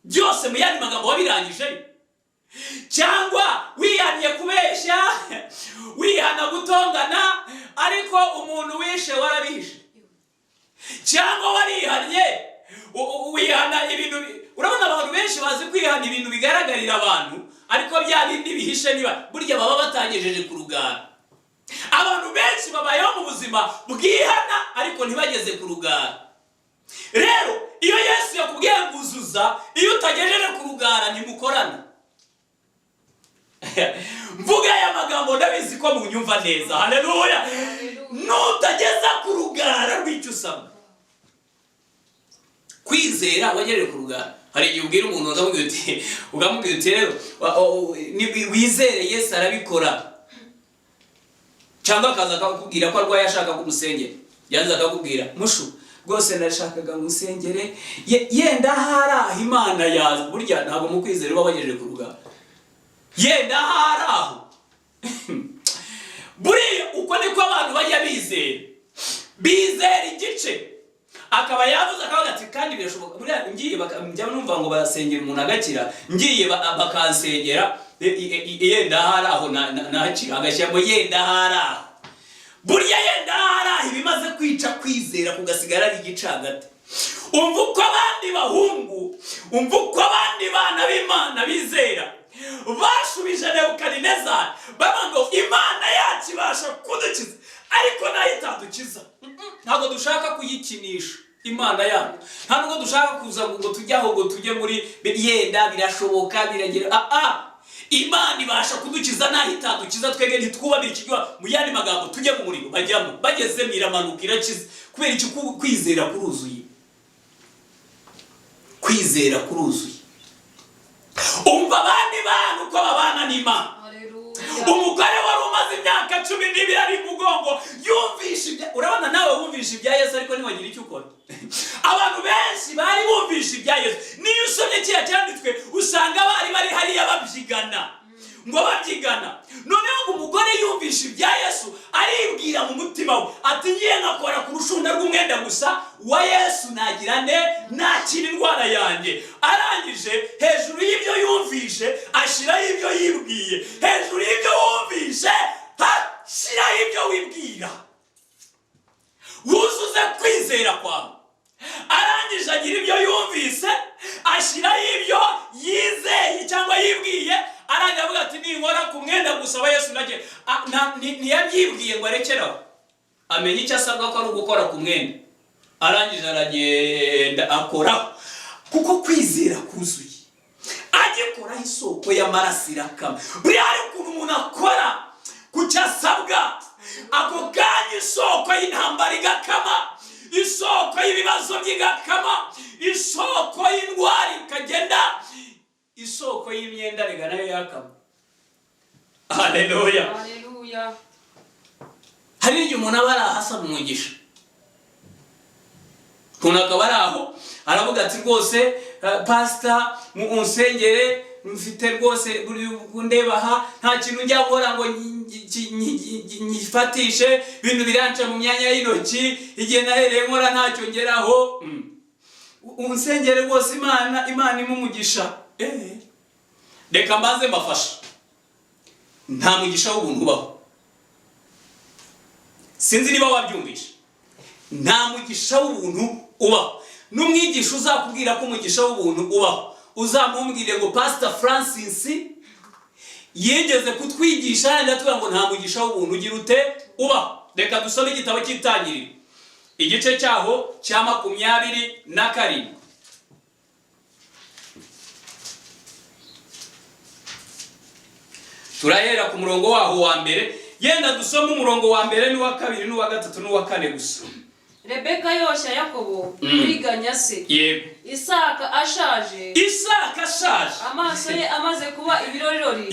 byose, mu yandi magambo wabirangije, cyangwa wihannye kubeshya, wihana gutongana, ariko umuntu wishe warabihishe, cyangwa warihannye wihana ibintu urabona, abantu benshi bazi kwihana ibintu bigaragarira abantu, ariko bya bindi bihishe niba burya baba batagejeje ku rugara. Abantu benshi babayeho mu buzima bwihana ariko ntibageze ku rugara. Rero iyo Yesu yakubwiye ngo uzuza, iyo utagejeje ku rugara ntimukorana. Mvuga aya magambo, ndabizi ko munyumva neza. Haleluya! Nutageza ku rugara rw'icyo usabwa kwizera, wagejeje ku rugara. Hari igihe ubwira umuntu ukamubwira uti: "Rero wizere Yesu arabikora." Cyangwa akaza akakubwira ko arwaye, ashaka ko umusengera. Yaza akakubwira: "Mushu, rwose nashakaga ngo usengere, yenda hari aho Imana yaza." Burya ntabwo mu kwizera uba wagejeje ku rugara. Yenda hari aho. Buriya uko niko abantu bajya bizera, bizera igice. Akaba yavuze akavuga ati: "Kandi birashoboka, buriya ngiye njya numva ngo basengera umuntu agakira, ngiye bakansengera, yenda hari aho nakira." Agashyiramo "yenda hari aho". Burya yenda hari aho ibimaze kwica kwizera, kugasigara ari igicagate. Umva uko abandi bahungu, umva uko abandi bana b'Imana bizera bashubije Nebukadinezari. Bavuga ngo: "Imana yacu ibasha kudukiza, ariko nayo itadukiza, ntabwo dushaka kuyikinisha Imana yacu. Nta nubwo dushaka kuza ngo tujye aho, ngo tujye muri yenda birashoboka, biragera. Ah ah, Imana ibasha kudukiza, naho itadukiza twebwe ntitwubamire ikiryo." Mu yandi magambo, tujye mu muriro. Bajyamo, bagezemo iramanuka irakiza. Kubera iki? Kwizera kuruzuye, kwizera kuruzuye. Umva abandi bantu uko babana n'Imana. Haleluya. Umugore wari umaze imyaka 12 ari mugongo yumvishe ibya, urabona nawe wumvishe ibya Yesu ariko ntiwagira icyo ukora. Abantu benshi bari bumvishe ibya Yesu. Niyo usomye kiriya cyanditswe, usanga bari bari hariya babyigana, ngo babyigana. Noneho ngo umugore yumvishe ibya Yesu. Aribwira mu mutima we ati: "Ngiye nkakora ku rushunda rw'umwenda gusa wa Yesu, nagira ne nakira indwara yanjye." Arangije, hejuru y'ibyo yumvishe ashyiraho ibyo yibwiye. Hejuru y'ibyo wumvishe hashyiraho ibyo wibwira, wuzuze kwizera kwawe. Arangije agira ibyo yumvise, ashyiraho ibyo yizeye cyangwa yibwiye. Arangije avuga ati: "Ninkora ku mwenda gusa wa Yesu nage." Ntiyabyibwiye ngo arekeraho, amenya icyo asabwa ko ari ugukora ku mwenda. Arangije aragenda akoraho, kuko kwizera kuzuye. Agikoraho, isoko y'amaraso irakama. Buriya hari ukuntu umuntu akora ku cyo asabwa, ako kanya isoko y'intambara igakama, isoko y'ibibazo by'igakama, isoko y'indwara ikagenda, isoko y'imyenda rega nayo yakama. Haleluya! Haleluya. Hari n'igihe umuntu aba ari aho asaba umugisha, umuntu akaba ari aho aravuga ati: "Rwose pasita, mu unsengere, mfite rwose buri ndeba aha, nta kintu njya nkora ngo nyifatishe, ibintu biranca mu myanya y'intoki, igihe nahereye nkora ntacyo ngeraho. Unsengere rwose, Imana impe umugisha." Reka mbanze mbafashe. Nta mugisha w'ubuntu ubaho. Sinzi niba wabyumvishe. Nta mugisha w'ubuntu ubaho. N'umwigisha uzakubwira ko umugisha w'ubuntu ubaho, uzamumbwire ngo Pastor Francis yigeze kutwigisha yandi atubwira ngo nta mugisha w'ubuntu ugira ute ubaho. Reka dusome igitabo cy'Itangiriro, igice cyaho cya 27. Turahera ku murongo waho wa mbere. Yenda dusome umurongo wa mbere n'uwa kabiri n'uwa gatatu n'uwa kane gusa. Rebeka yoshya Yakobo kuriganya se. Isaka ashaje, Isaka ashaje, amaso ye amaze kuba ibirorirori,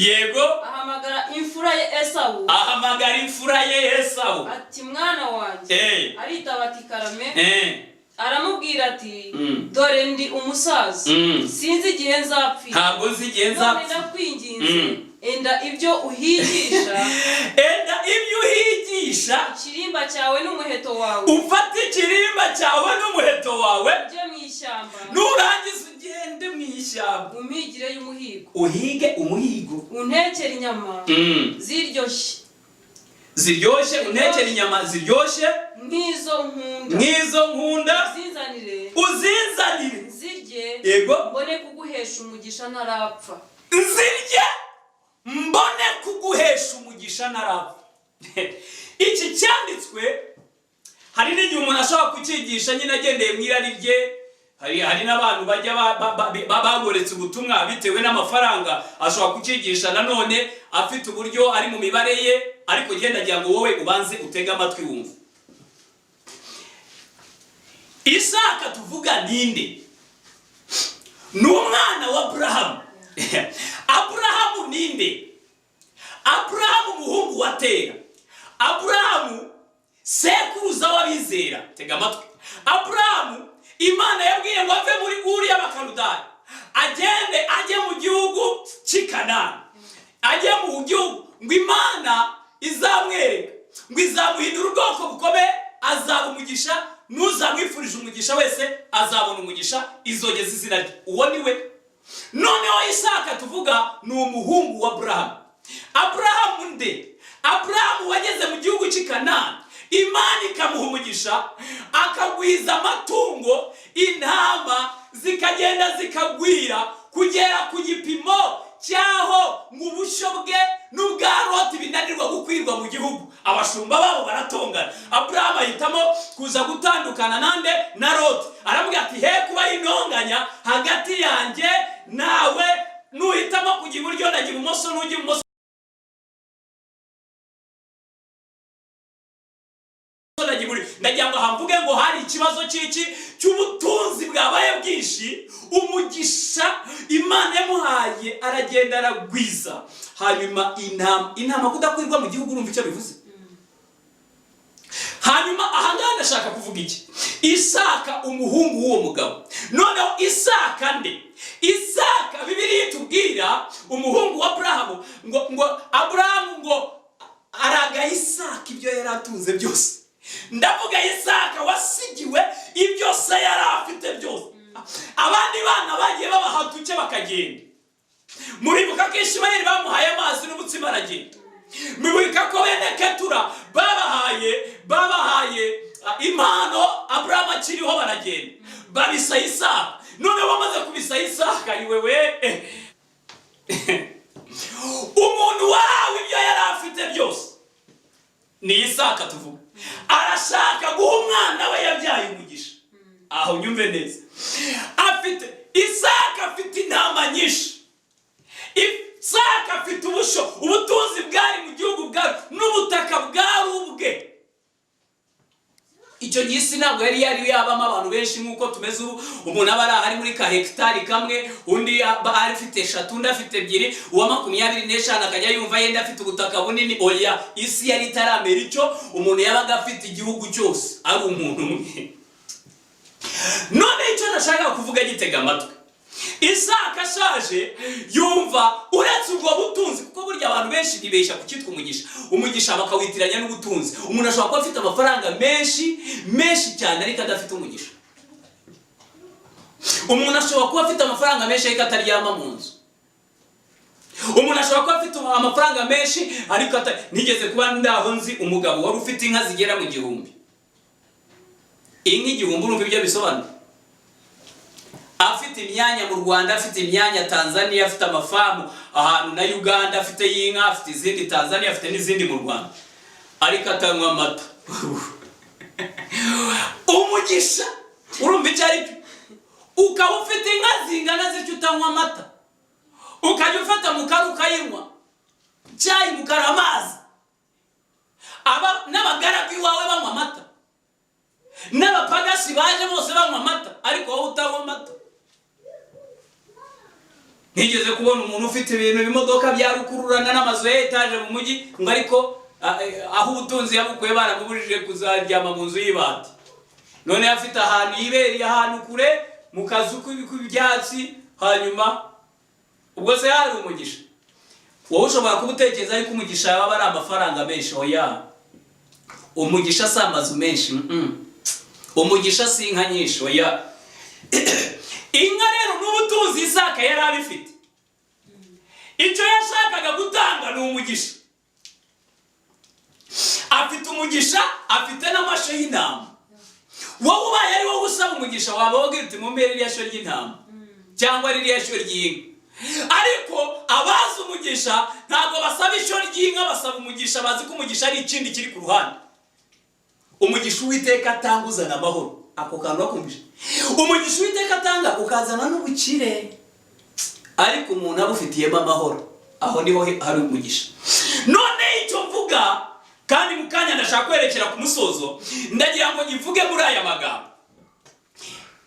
ahamagara imfura ye Esawu. Ahamagara imfura ye Esawu. Ati: "Mwana wanjye." Aritaba ati: "Karame." Aramubwira ati: "Dore ndi umusaza, sinzi igihe nzapfira. Ntabwo nzi igihe None nzapfa. ndakwinginze, enda ibyo uhigisha, Enda ibyo uhigisha, ikirimba cyawe n'umuheto wawe, ufate ikirimba cyawe n'umuheto wawe, ujye mu ishyamba, nurangiza ugende mu ishyamba, umpigire y'umuhigo, uhige umuhigo, untekere inyama ziryoshye, Ziryoshye, untekere inyama ziryoshye, nk'izo nkunda, nk'izo nkunda, uzinzanire, uzinzanire, nzirye, mbone kuguhesha umugisha ntarapfa." Nzirye, mbone kuguhesha umugisha ntarapfa. Iki cyanditswe hari n'igihe umuntu ashobora kucyigisha nyine agendeye mu irari rye. Hari n'abantu bajya bagoretse ubutumwa bitewe n'amafaranga. Ashobora kucyigisha nanone afite uburyo ari mu mibare ye, ariko genda agira ngo wowe ubanze utege amatwi wumve. Isaka tuvuga ninde? Ni umwana wa Aburahamu. Aburahamu ninde? Aburahamu umuhungu wa Tera. Aburahamu sekuruza w'abizera. Tega amatwi. Aburahamu Imana yabwiye ngo ave muri Uri y'Abakaludari, agende ajye mu gihugu cy'i Kanani, ajye mu gihugu ngo Imana izamwereka, ngo izamuhindura ubwoko bukomeye, azaba umugisha, n'uzamwifurije umugisha wese azabona umugisha, izogeza izina rye. Uwo ni we. Noneho Isaka tuvuga ni umuhungu wa Aburahamu. Aburahamu nde? Aburahamu wageze mu gihugu cy'i Kanani, Imana ikamuha umugisha, akagwiza amatungo, intama zikagenda zikagwira kugera ku gipimo cy'aho ngo ubushyo bwe n'ubwa Loti binanirwa gukwirwa mu gihugu. Abashumba babo baratongana. Aburahamu ahitamo kuza gutandukana nande? Na Loti. Aramubwira ati: "He kuba intonganya hagati yanjye nawe, nuhitamo kujya iburyo ndajya ibumoso, nujya ibumoso ndajya iburyo." Ndagira ngo hamvuge ngo hari ikibazo cy'iki? Cy'ubutunzi bwabaye bwinshi. Umugisha Imana yamuhaye, aragenda aragwiza, hanyuma intama kudakwirwa mu gihugu. Urumva icyo bivuze? Hanyuma ahangaha ndashaka kuvuga iki? Isaka umuhungu w'uwo mugabo. Noneho Isaka nde? Isaka Bibiliya itubwira umuhungu wa Aburahamu, ngo Aburahamu ngo Araga Isaka ibyo yari atunze byose. Ndavuga Isaka wasigiwe ibyo se yari afite byose. Abandi bana bagiye babaha duke bakagenda. Muribuka ko Ishimayeli bamuhaye amazi n'umutsima aragenda. Muribuka ko bene Ketura babahaye impano Aburahamu akiriho baragenda, babisa Isaka. Noneho bamaze kubisa Isaka, iwewe umuntu wahawe ibyo yari afite byose ni Isaka tuvuga, arashaka guha umwana we yabyaye umugisha. Aho nyumve neza, afite Isaka afite intama nyinshi, Isaka afite ubusho, ubutunzi bwari mu gihugu bwari n'ubutaka bwari ubwe. Icyo gihe isi ntabwo yari yabamo abantu benshi nk'uko tumeze ubu. Umuntu aba ari ahari muri ka hegitari kamwe, undi aba afite 3, undi afite 2, uwa 25 akajya yumva yenda afite ubutaka bunini. Oya, isi yari itaramera icyo, umuntu yabaga afite igihugu cyose ari umuntu umwe. None icyo nashakaga kuvuga, gitega amatwi, Isaka ashaje yumva uretse ubwo butunzi, kuko burya abantu benshi bibeshya ku cyitwa umugisha, umugisha bakawitiranya n'ubutunzi. Umuntu ashobora kuba afite amafaranga menshi menshi cyane ariko adafite umugisha. Umuntu ashobora kuba afite amafaranga menshi ariko ataryama mu nzu. Umuntu ashobora kuba afite amafaranga menshi ariko nigeze kuba ndaho nzi umugabo wari ufite inka zigera mu 1000. Inka 1000, urumva ibyo bisobanura? Afite imyanya mu Rwanda, afite imyanya Tanzania, afite amafamu ahantu na Uganda, afite y'inka, afite izindi Tanzania, afite n'izindi mu Rwanda, ariko atanywa amata. Umugisha urumva icyo ari cyo? Ukaba ufite inka zingana zityo utanywa amata, ukajya ufata mukara ukayinywa cyayi, mukara amazi, aba n'abagaragu iwawe banywa amata, n'abapagasi baje bose banywa amata, ariko wowe utanywa amata. Nigeze kubona umuntu ufite ibintu, ibimodoka bya rukururana n'amazu ya etaje mu mujyi, ngo ariko aho ubutunzi yabukuye baramubujije kuzaryama mu nzu y'ibati. None afite ahantu yibereye, ahantu kure mu kazu k'ibyatsi. Hanyuma ubwo se hari umugisha? Wowe ushobora kuba utekereza yuko umugisha yaba ari amafaranga menshi. Oya, umugisha si amazu menshi, Umugisha si inka nyinshi, oya. Inka rero n'ubutunzi Isaka yari abifite, icyo yashakaga gutanga ni umugisha. Afite umugisha, afite n'amashyo y'intama. Wowe ubaye ari wowe usaba umugisha, waba wabwira uti mumpe ririya shyo ry'intama cyangwa ririya shyo ry'inka. Ariko abazi umugisha ntabwo basaba ishyo ry'inka, basaba umugisha. Bazi ko umugisha ari ikindi kiri ku ruhande. Umugisha Uwiteka atanga uzana amahoro. Ako kantu bakumvise? Umugisha Uwiteka atanga ukazana n'ubukire, ariko umuntu abufitiyemo amahoro, aho niho hari umugisha. None icyo mvuga, kandi mu kanya ndashaka kwerekera ku musozo, ndagira ngo nyivuge muri aya magambo.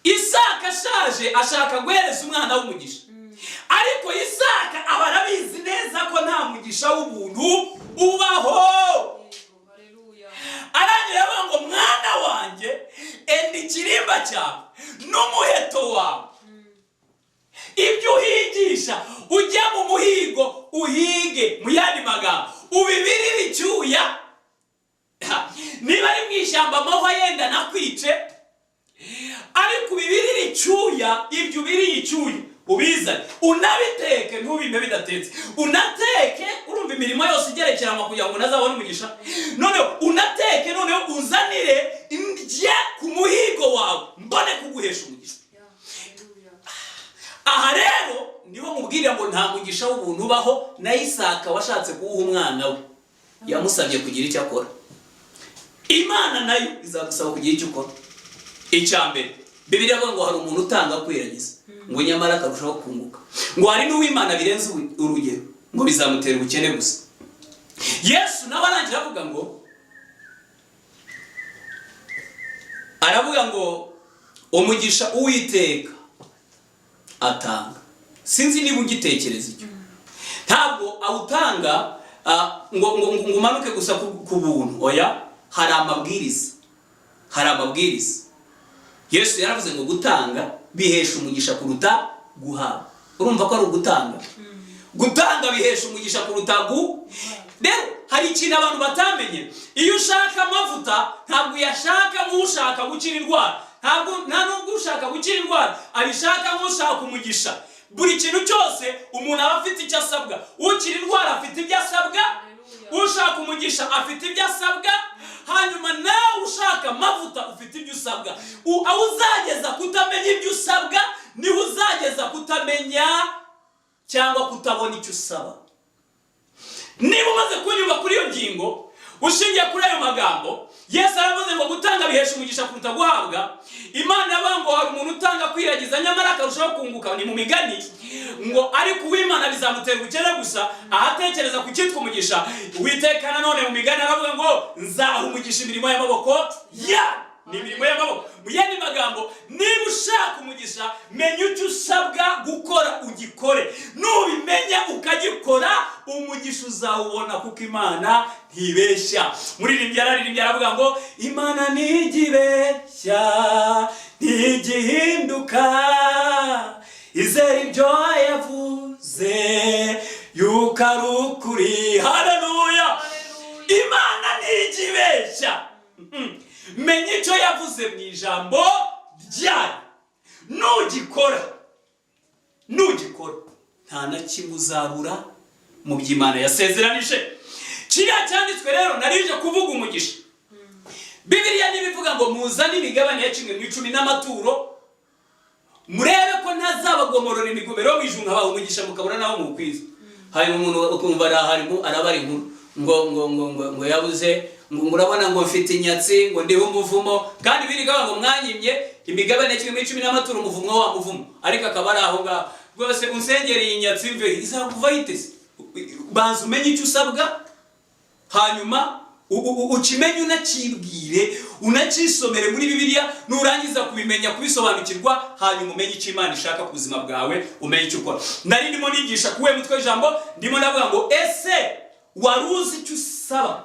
Isaka ashaje ashaka guhereza umwana w'umugisha, ariko Isaka aba arabizi neza ko nta mugisha w'ubuntu ubaho. Haleluya. Arangira avuga ngo mwana wanjye, enda ikirimba cyawe n'umuheto wawe, ibyo uhigisha, ujye mu muhigo uhige. Mu yandi magambo, ubibirire icyuya. Niba ari mu ishyamba, amahwa yenda nakwice, ariko ubibirire icyuya. Ibyo ubiriye icyuya ubizane, unabiteke, ntubime bidatetse, unateke. Urumva imirimo yose igerekeranwa kugira ngo unazabone umugisha. Noneho unateke, noneho uzanire ndye ku muhigo wawe, mbone kuguhesha umugisha. Ya, haleluya. Aha rero niho mubwira ngo nta mugisha w'ubuntu ubaho. Na Isaka washatse kuwuha umwana we yamusabye kugira icyo akora. Imana nayo izagusaba kugira icyo ukora. Icya mbere, Bibiliya avuga ngo hari umuntu utanga kwiragiza, ngo nyamara akarushaho kunguka, ngo hari n'uwimana birenze urugero, ngo bizamutera ubukene gusa. Yesu nawe arangira avuga ngo, aravuga ngo umugisha Uwiteka atanga, sinzi niba ugitekereza icyo, ntabwo awutanga ngo umanuke gusa ku buntu. Oya, hari amabwiriza, hari amabwiriza. Yesu yaravuze ngo gutanga bihesha umugisha kuruta guhabwa. Urumva ko ari ugutanga? Gutanga bihesha umugisha kuruta gu Rero hari ikintu abantu batamenye: iyo ushaka amavuta, ntabwo uyashaka nk'ushaka gukira indwara, ntabwo nta nubwo ushaka gukira indwara abishaka nk'ushaka umugisha. Buri kintu cyose umuntu aba afite icyo asabwa. Ukira indwara afite ibyo asabwa, ushaka umugisha afite ibyo asabwa, hanyuma nawe ushaka amavuta ufite ibyo usabwa. Aho uzageza kutamenya ibyo usabwa, niho uzageza kutamenya cyangwa kutabona icyo usaba. Niba umaze kunyumva kuri iyo ngingo, ushingiye kuri ayo magambo, Yesu aravuze ngo gutanga bihesha umugisha kuruta guhabwa. Imana iravuga ngo hari umuntu utanga kwiragiza nyamara akarushaho kunguka, ni mu Migani, ngo ariko uwimana bizamutera ubukene gusa, ahatekereza ku cyitwa umugisha. Uwiteka nanone mu Migani aravuga ngo nzaha umugisha imirimo y'amaboko ya ni imirimo y'amaboko. Mu yandi magambo, niba ushaka umugisha, menya icyo usabwa gukora ugikore. Nubimenya ukagikora, umugisha uzawubona, kuko Imana ntibeshya. Muririmbyi yararirimbye aravuga ngo Imana ntijya ntigihinduka, izera ibyo yavuze yuko ari ukuri. Haleluya! Imana ntijya ibeshya. Menya icyo yavuze mu ijambo ryayo, nugikora, nugikora nta na kimwe uzabura mu by'Imana yasezeranije. Kiriya cyanditswe rero, narije kuvuga umugisha. Bibiliya niba ivuga ngo muzane imigabane ya kimwe mu icumi n'amaturo, murebe ko ntazabagomorora imigomero yo mu ijuru nkabaha umugisha mukabura naho muwukwiza. Hanyuma umuntu ukumva araharimo arabara inkuru ngo yabuze, ngo urabona ngo mfite inyatsi, ngo ndiho umuvumo, kandi biri ngo mwanyimye imigabane ya kimwe mu icumi n'amaturo, umuvumo wa muvumo, ariko akaba ari aho ngaho rwose. Unsengereye inyatsi mve izakuva yiteze. Banza umenye icyo usabwa, hanyuma ukimenye, unakibwire, unakisomere muri Bibiliya. Nurangiza kubimenya, kubisobanukirwa, hanyuma umenye icyo Imana ishaka ku buzima bwawe, umenye icyo ukora. Nari ndimo nigisha kuwe mutwe w'ijambo, ndimo ndavuga ngo ese wari uzi icyo usaba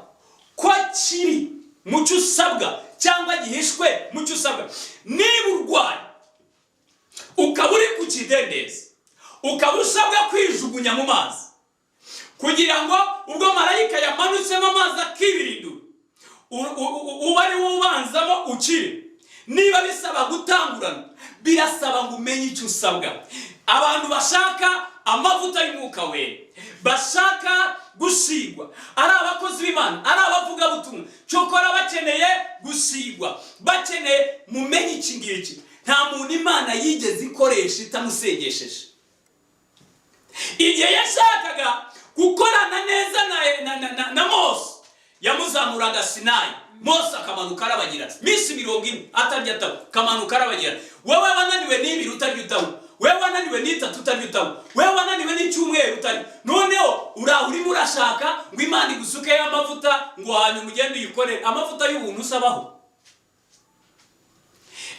ko kiri mu cyo usabwa cyangwa gihishwe mu cyo usabwa? Niba urwaye, ukaba uri ku kidendezi, ukaba usabwa kwijugunya mu mazi kugira ngo ubwo marayika yamanutsemo amazi akibirindura, uba ari wo ubanzamo ukire. Niba bisaba gutangurana, birasaba ngo umenye icyo usabwa. Abantu bashaka amavuta y'Umwuka Wera, bashaka gusigwa, ari abakozi b'Imana, ari abavugabutumwa, cyokora bakeneye gusigwa, bakeneye, mumenye iki ngiki: nta muntu Imana yigeze ikoresha itamusengesheje. Igihe yashakaga gukorana neza na Mose, yamuzamuraga Sinayi, Mose akamanuka arabagira minsi 40 atarya atanywa, kamanuka arabagira. Wowe wananiwe n'ibiri utarya utanywa, wowe wananiwe n'itatu utarya utanywa, wowe wananiwe n'icyumweru utarya, noneho uraho urimo urashaka ngo Imana igusukeyo amavuta, ngo hanyuma ugende uyikorere. Amavuta y'ubuntu usabaho?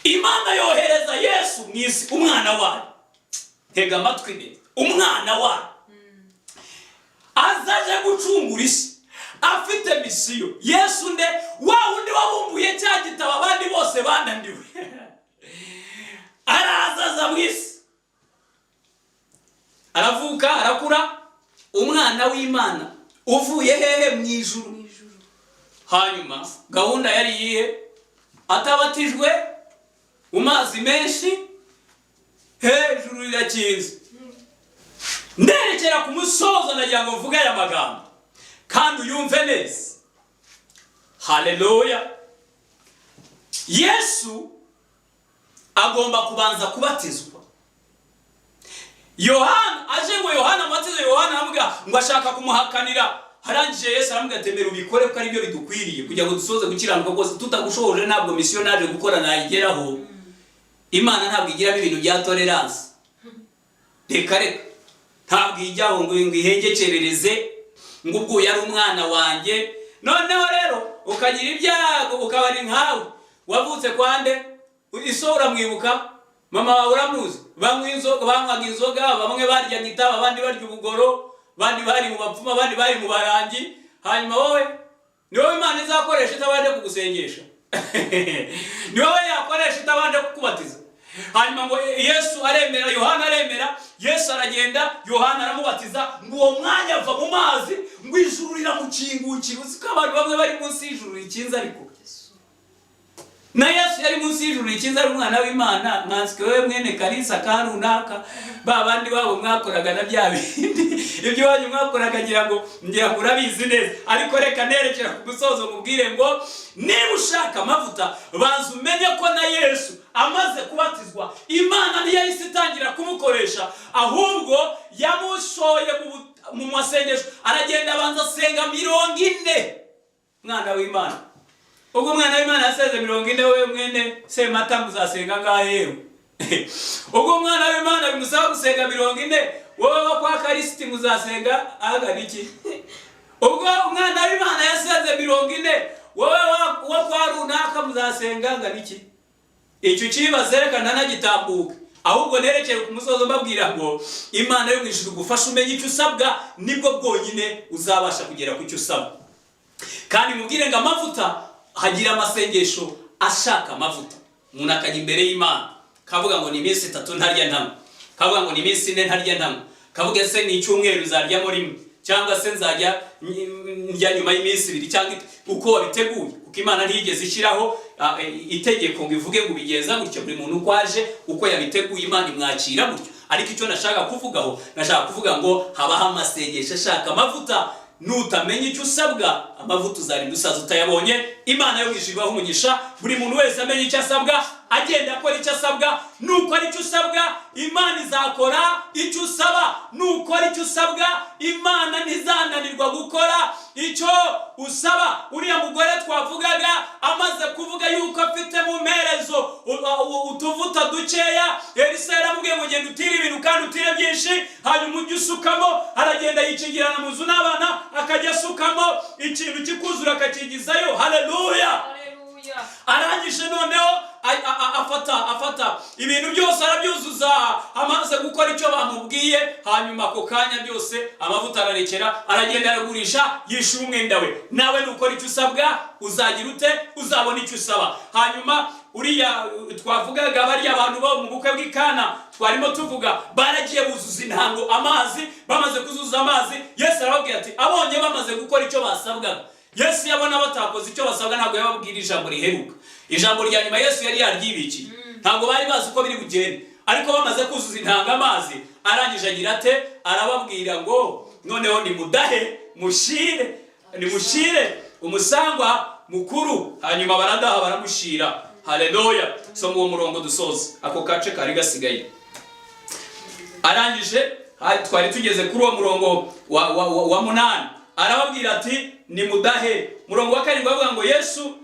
Imana yohereza Yesu mu isi, umwana wayo. Tega amatwi neza: umwana wayo azaje gucungura isi, afite mission. Yesu nde? Wa wundi wabumbuye cya gitabo abandi bose bananiwe, araza, aza mu isi, aravuka, arakura, umwana w'Imana uvuye hehe? Mu ijuru. Mu ijuru. Hanyuma gahunda yari iyihe? Atabatijwe mu mazi menshi, hejuru rirakinze. Nderekera ku musozo, ndagira ngo mvuge aya magambo kandi uyumve neza. Haleluya! Yesu agomba kubanza kubatizwa. Yohana aje ngo Yohana amubatize, Yohana aramubwira ngo ashaka kumuhakanira. Arangije Yesu aramubwira ati: "Emera ubikore kuko aribyo bidukwiriye kugira ngo dusoze gukiranuka kose. Tutagushoboje, ntabwo mission naje gukora nayigeraho." Imana ntabwo igiramo ibintu bya tolerance, reka reka. Ntabwo ijyaho ngo ihengekerereze ngo ubwo uyu ari umwana wanjye. Noneho rero ukagira ibyago, ukaba ari nkawe wavutse kwande? Iso uramwibuka? Mama wawe uramuzi? Banywa inzoga, banywaga inzoga, bamwe baryaga itabi, abandi barya ubugoro, abandi bari mu bapfumu, abandi bari mu barangi. Hanyuma wowe ni wowe Imana izakoresha itabanje kugusengesha? Ni wowe yakoresha itabanje kukubatiza? Hanyuma ngo Yesu aremera, Yohana aremera, Yesu aragenda, Yohana aramubatiza. Ngo uwo mwanya ava mu mazi, ngo ijuru riramukingukira. Uzi ko abantu bamwe bari munsi y'ijuru rikinze, ariko na Yesu yari munsi y'ijuru rikinze, ari umwana w'Imana. Mwanswe wowe mwene Kalisa ka runaka, ba bandi wabo mwakoraga na bya bindi, ibyo wanyu mwakoraga, ngira ngo urabizi neza. Ariko reka nerekera ku musozo, mubwire ngo niba ushaka amavuta, banza umenye ko na Yesu amaze kubatizwa, Imana ntiyahise itangira kumukoresha, ahubwo yamushoye mu masengesho. Aragenda, abanza asenga 40. Mwana w'Imana, ubwo umwana w'Imana yasenze 40, wowe mwene Semata muzasenga ngahe? Yewe, ubwo umwana w'Imana bimusaba gusenga 40, wowe wo kwa Karisiti muzasenga ahagana iki? Ubwo umwana w'Imana yasenze 40, wowe wo kwa runaka muzasenga angana iki? Icyo ukibaze, reka ntanagitambuke, ahubwo nerekere ku musozo mbabwira ngo Imana yo mu ijuru gufasha umenye icyo usabwa, nibwo bwonyine uzabasha kugera ku cyo usabwa. Kandi mubwire ngo amavuta, hagira amasengesho ashaka amavuta. Umuntu akajya imbere y'Imana, kavuga ngo ni iminsi 3 ntarya ntanywa, kavuga ngo ni iminsi 4 ntarya ntanywa, kavuga ese ni icyumweru nzaryamo rimwe, cyangwa se nzajya ndya nyuma y'iminsi 2, cyangwa uko wabiteguye, kuko Imana ntiyigeze ishyiraho itegeko ngo ivuge ngo ubigenza gutya. Buri muntu uko aje, uko yabiteguye, Imana imwakira gutyo. Ariko icyo nashaka kuvugaho, nashaka kuvuga ngo habaho amasengesho ashaka amavuta. Nutamenya icyo usabwa, amavuta uzarinda usaza utayabonye. Imana yo mu ijuru ibahe umugisha. Buri muntu wese amenya icyo asabwa, agenda akora icyo asabwa. Nukora icyo usabwa, Imana izakora icyo usaba. Nukora icyo usabwa, Imana ntizananirwa gukora icyo usaba. Uriya mugore twavugaga, amaze kuvuga yuko afite mu mperezo utuvuta dukeya, Elisa yaramubwiye ngo genda utire ibintu kandi utire byinshi, hanyuma ujye usukamo. Aragenda, yikingirana mu nzu n'abana, akajya asukamo, ikintu kikuzura, akakigizayo. Haleluya! Haleluya. Arangije noneho afata ibintu byose arabyuzuza, amaze gukora icyo bamubwiye. Hanyuma ako kanya byose amavuta ararekera, aragenda, aragurisha, yishyura umwenda we. Nawe nukora icyo usabwa, uzagira ute? Uzabona icyo usaba. Hanyuma uriya twavugaga, bariya bantu bo mu bukwe bw'Ikana twarimo tuvuga, baragiye buzuza intango amazi. Bamaze kuzuza amazi, Yesu arababwira ati, abonye bamaze gukora icyo basabwaga. Yesu yabona batakoze icyo basabwa, ntabwo yababwira ijambo riheruka. Ijambo rya nyuma Yesu yari yaryibikiye, ntabwo bari bazi uko biri bugende. Ariko bamaze kuzuza intanga amazi, arangije agira ate? Arababwira ngo noneho nimudahe, mushire, nimushire umusangwa mukuru. Hanyuma baradaha, baramushira. Haleluya! Soma uwo murongo dusoza, ako gace kari gasigaye. Arangije, twari tugeze kuri uwo murongo wa 8. Arababwira ati nimudahe. Murongo wa 7 bavuga ngo Yesu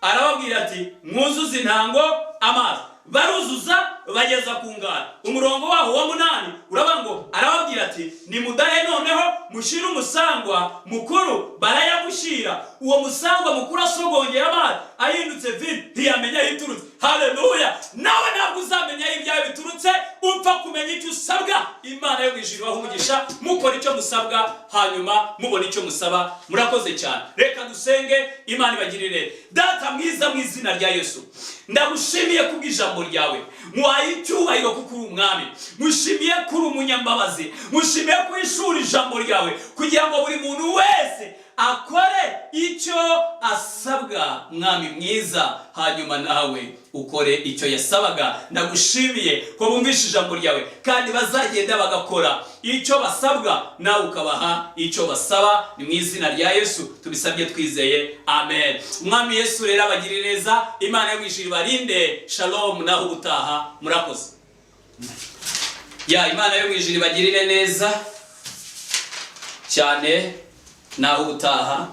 arababwira ati mwuzuze intango amazi. Baruzuza bageza ku ngara. Umurongo waho wa 8 uravuga ngo arababwira ati nimudahe noneho mushire umusangwa mukuru. Barayamushyira. Uwo musangwa mukuru asogongera amazi ahindutse vino, ntiyamenya aho iturutse. Haleluya! Nawe ntabwo uzamenya aho ibyawe biturutse, upfa kumenya icyo usabwa. Imana yo mu ijuru ibahe umugisha. Mukora icyo musabwa, hanyuma mubona icyo musaba. Murakoze cyane. Reka dusenge, Imana ibagirire. Data mwiza, mu izina rya Yesu, ndagushimiye kubw'ijambo ryawe. Muhaye icyubahiro kuko uri umwami. Mushimiye ko uri umunyambabazi. Mushimiye ko ishuri ijambo ryawe kugira ngo buri muntu wese akore icyo asabwa, mwami mwiza, hanyuma nawe ukore icyo yasabaga. Ndagushimiye ko bumvishe ijambo ryawe kandi bazagenda bagakora icyo basabwa, nawe ukabaha icyo basaba. Ni mu izina rya Yesu tubisabye twizeye, amen. Umwami Yesu rero abagirire neza, Imana yo mu ijuru ibarinde. Shalom, naho ubutaha. Murakoze. Ya Imana yo mu ijuru ibagirire neza cyane, naho ubutaha.